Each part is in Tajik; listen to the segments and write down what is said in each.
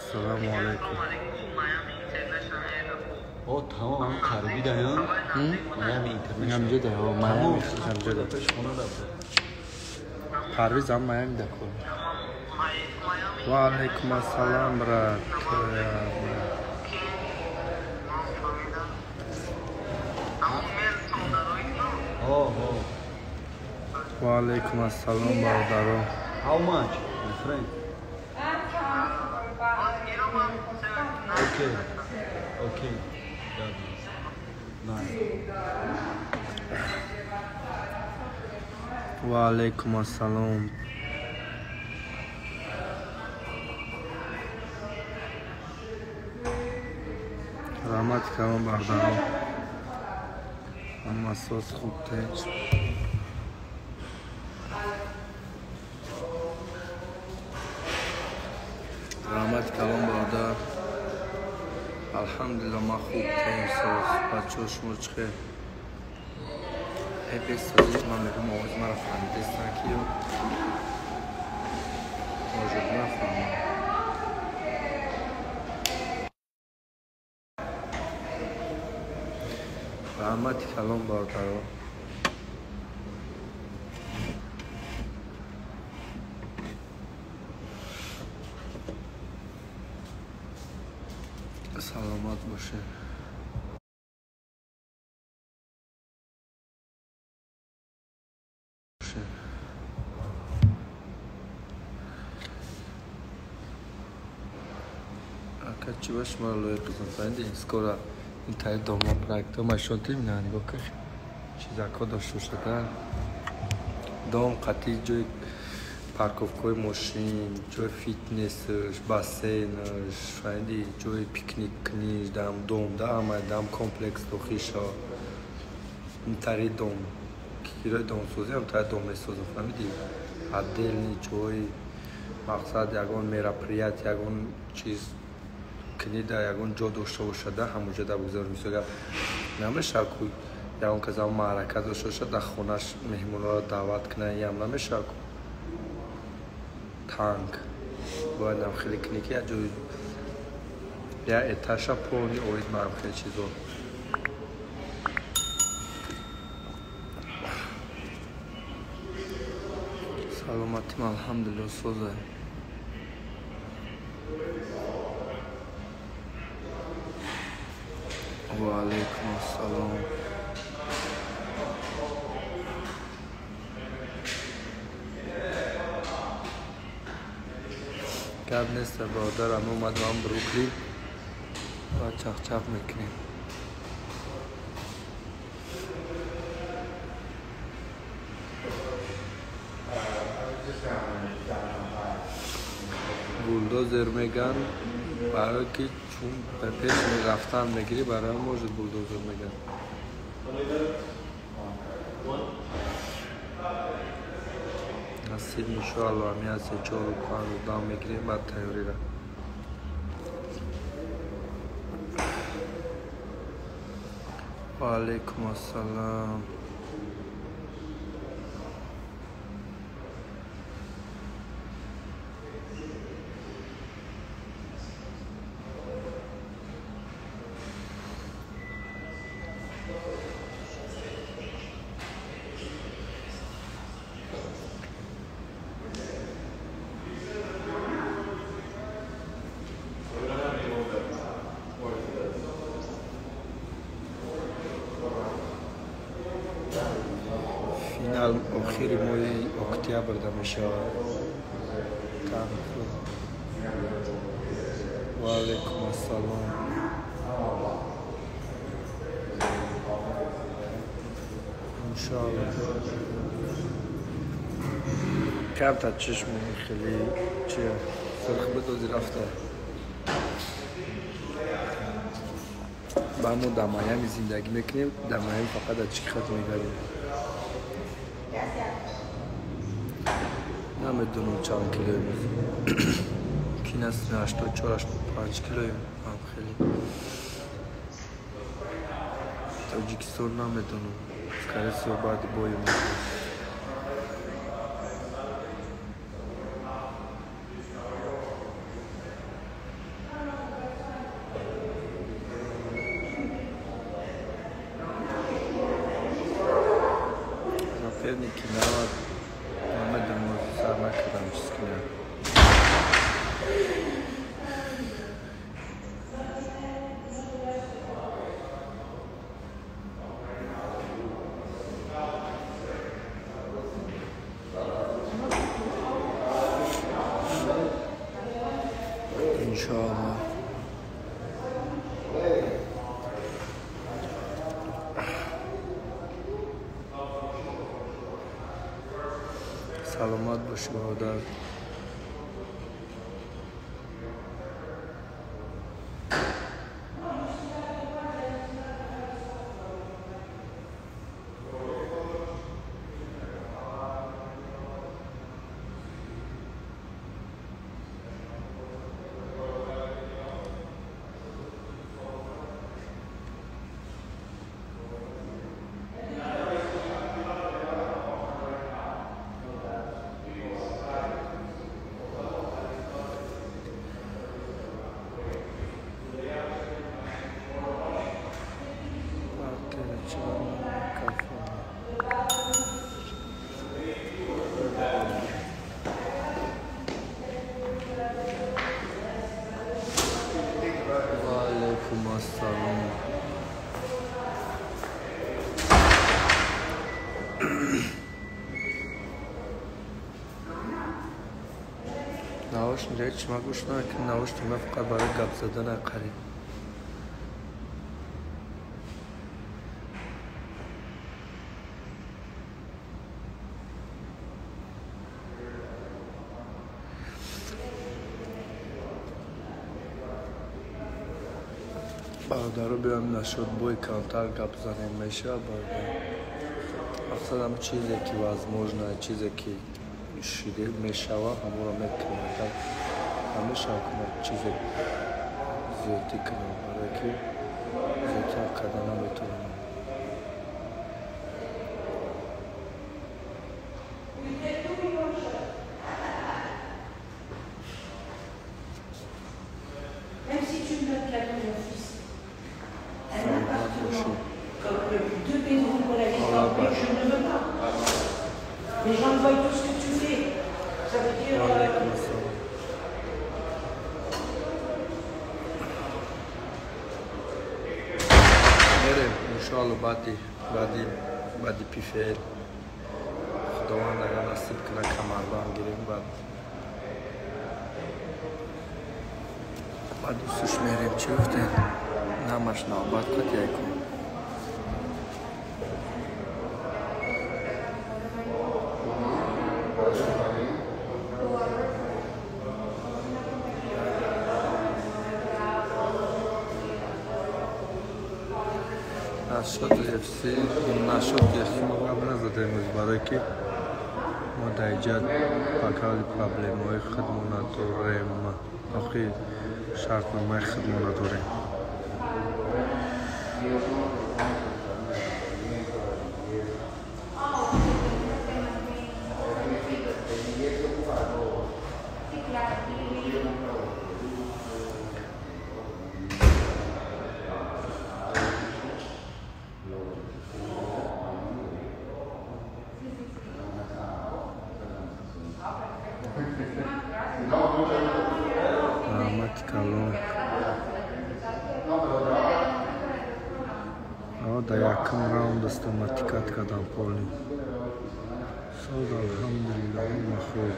Ассалому алайкум. О, тамом Кариби даян. Майами Интернешнл. Ҳамҷо да, Майами ҳамҷо да. Парвиз ҳам Майами да кор. Ва алайкум ассалом, брат. Ва алайкум ассалом, бародаро. How much, my friend? Okay. Okay. That is nice. Ва алайкум ассалом. Раҳмат калом, бародаро. Ҳама соз хуб тинч. Раҳмат калом, бародар. Алҳамдулилла, ман хуб тинч соз. Бачаҳо, шумо чӣ хел? Бесозиш ман мегӯям, овози маро фаҳмидестан ки ё может нафаҳмам. Раҳмати калом, бародаро. Саломат бошед. Ака, чӣ ба шуморо лоиқ кунам? Фаҳмидед? Скоро ин тари дома проектҳо машон тим на нигоҳ кун. Чизакҳо дошта шуда. Дом қатъи ҷои парковкаҳои мошин, ҷои фитнесш, бассейнш, фаҳмидӣ, ҷои пикник куниш, дам дом, да ҳама дам комплекс дохил шавад. Ин тари дом, кирои домсозӣ ҳам тари дом месозам, фаҳмидӣ? Отдельный ҷои мақсад ягон мероприятие, ягон чиз кунӣ, да ягон ҷо дошта бошад, да ҳамонҷо да бигзорем. Мисол гап намешавад ку ягон кас ҳам маърака дошта бошад, дар хонаш меҳмонҳоро даъват кунад, ям намешавад ку. Танк бояд ам хеле кунӣ ки як ҷои як этажа полный оид ба ам хеле чизо. Саломатим, алҳамдулилла, соза. Ва алайкум ассалом. Гап нест, бародар, ам омадам Бруклин ва чақчақ мекунем. Булдозер меган, барои ки чун ба пеш рафтан мегирӣ, барои может булдозер меган. Насиб иншоалло, ҳамин аз се чору панҷ дам мегирем, баъд тайёрира. Ва алайкум ассалом. Финал охири моҳи октябрда мешавад. Ва алайкум ассалом. Иншоалло. Камтар чашми хеле чи сурх бидози рафта. Ба мо дар Майами зиндагӣ мекунем, дар Майами фақат дар чӣ хат мегардем. Намедонам чанд килоем. Мумкин аст 84, 85 килоем ҳам хеле. Тоҷикистон намедонам. Скорее всего, баъди боем. Ценники навад намедонам, сар накардам чиз кунам. Иншоаллоҳ. Саломат бошӣ, бародар. Ва алайкум ассалом. Наушник ҳеҷ ма гӯш накунам, наушник ма фақат барои гап задан қариб. Бародаро, биёем нашуд бой камтар гап занем, мешавад, бародар? Мақсад ҳам чизе ки возможно, чизе ки шиде мешава, ҳамонро мекунем. Так ҳамеша кунам чизе зиёдтӣ кунам, барое ки зиёдтар карда наметавонам. Même si tu me donnes cadeau, mon fils, un Саломат appartement бошӣ. comme deux Pedro pour la ville Аллоҳ campagne, je ne veux pas. Les gens voient tout ce que tu fais. Ça veut dire, Ва алайкум ассалом. Мерем, иншоалло, баъди ПФЛ, Худованд агар насиб кунад, камарбанд гирем, баъд усуш мерем. Чӣ гуфтем? Намаш навбат қатъ кун. Нашод FC, нашод FC мо гап назадем имрӯз, барое ки мо дар инҷа ба қавли проблемаҳои худмо надорем. Охи шартномаи худмо надорем. Раҳмати калон. Дар якум раунд автоматикат кардам полный. Соз, алҳамдулилло, ҳама хуб.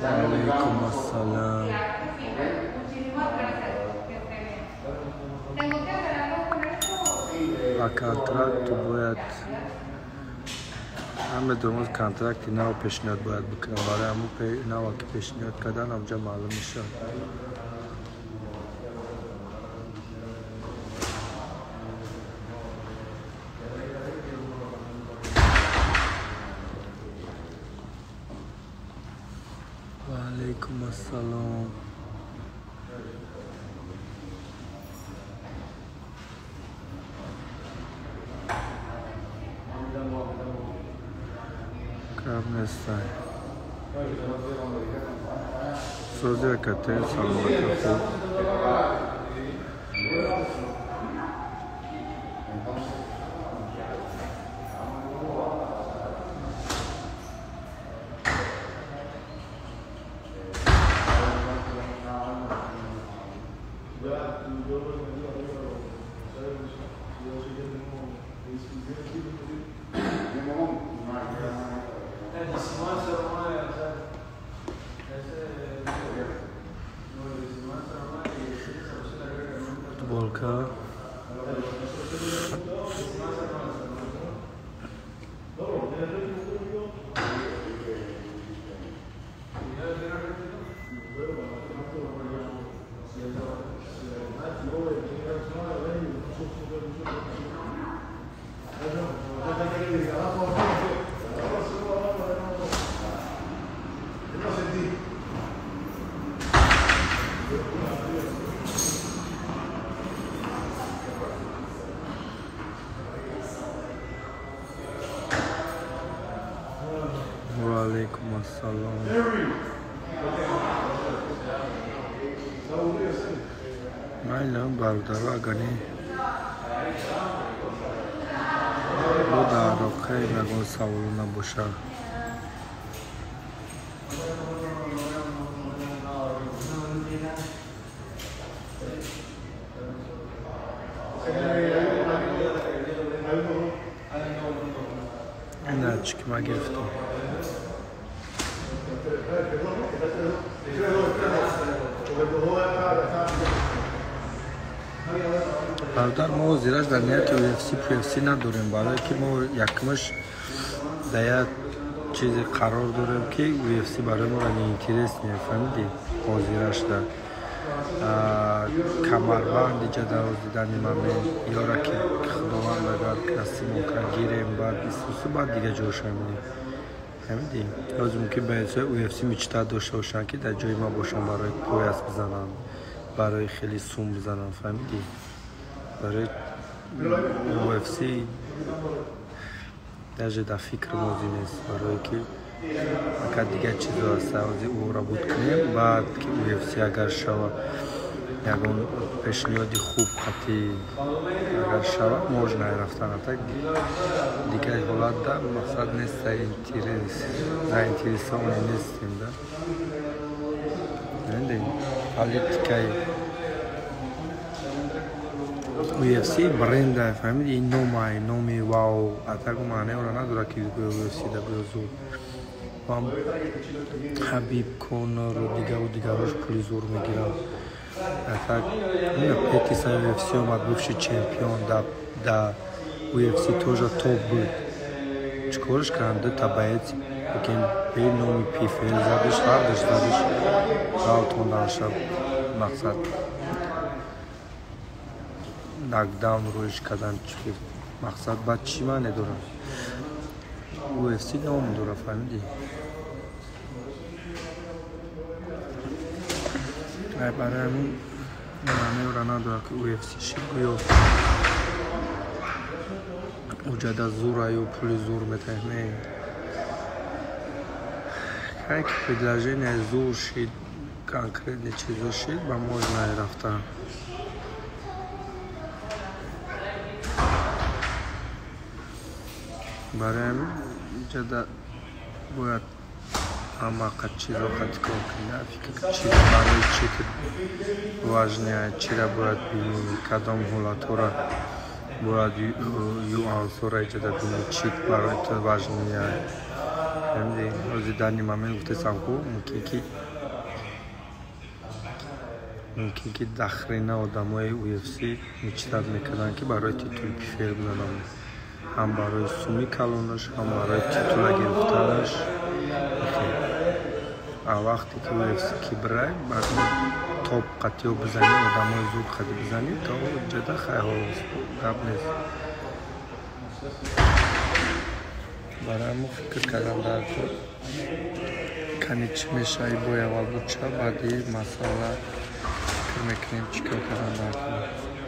Алайкум ассалам. Ба контракту бояд ҳамедонад, контракти нав пешниҳод бояд бикунам. Барои ҳамун нава ки пешниҳод кардан, ҳамҷа маълум мешавад. Ва алайкум ассалом. Гап нестай. Сози акате, саломатӣ, хуб. Футболка. Ваалейкум ассалом. Майли, бародаро, агар бо дар роқаи ягон саволо набошад. Ина чӣ ки ман гирифтам. Бародар, мо ҳозираш дар нияти UFC PFC надорем, барое ки мо якумаш дар як чизе қарор дорем, ки UFC барои моро неинтерес не, фаҳмидӣ? Ҳозираш дар камарбанд иҷа дар ҳозидани момент ёра ки Худованд агар насибмон кунад, гирем, баъд исусу, баъд дига ҷоша мебинем, фаҳмидӣ? Ҳозир мумкин баъзеҳои UFC мечта дошта бошанд, ки дар ҷои ман бошанд, барои пояс бизананд, барои хеле сум бизананд, фаҳмидӣ? Барои UFC даже дар фикр мозӣ нест, барое ки агар дигар чизо ҳаста, ҳозир ӯро буд кунем, баъд ки UFC агар шава, ягон пешниҳоди хуб қатъи агар шава, можно рафтан. А так дигар ҳолатда мақсад нест, заинтересованный нестем да. Политикаи UFC бренда, фаҳмиди, ин номай, номи вау, а так маънеро надорад, ки UFC да гӯё зур. Вам Хабиб, Конору, дигару дигарош пули зур мегиранд. А так Петиса UFC омад, бывший чемпион, да UFC тоже топ буд. Чӣ корш карданд? Дута боец бигем бе номи PFL задиш, ҳардуш задиш, ғалтонданша, мақсад нокдаун рӯиш кардан, мақсад баъд чӣ маъне дорад? UFC ном дорад, фаҳмидӣ? Барои ҳамин маънеро надорад, ки UFC шид, гӯё уҷада зура ё пули зур метаҳем. Не, кай ки предложение зур шид, конкретный чизо шид, ба можно рафтан. Барои ҳамин иҷада бояд ҳамақа чизо қати кор кунӣ, фикр чи барои чи ки важный, чира бояд бинӣ, кадом ҳолатҳоро бояд нюансҳоро иҷада бинӣ, чи барои ту важный. Фаҳмидӣ? Ҳозир данный момент гуфтесам ку, мумкин ки дахрина одамои UFC мечтать мекарданд, ки барои титули PFL бизананд, ҳам барои суми калонаш, ҳам барои титула гирифтанаш. А вақте ки UFC ки бирай, баъд топ қатиё бизанӣ, одамои зуд қати бизанӣ, то ҷада хайҳо гап нест. Барои мо фикр кардан дар кор, кани чӣ мешавӣ, бой аввал буд ча, баъди масъала фикр мекунем, чӣ кор кардан дар кор.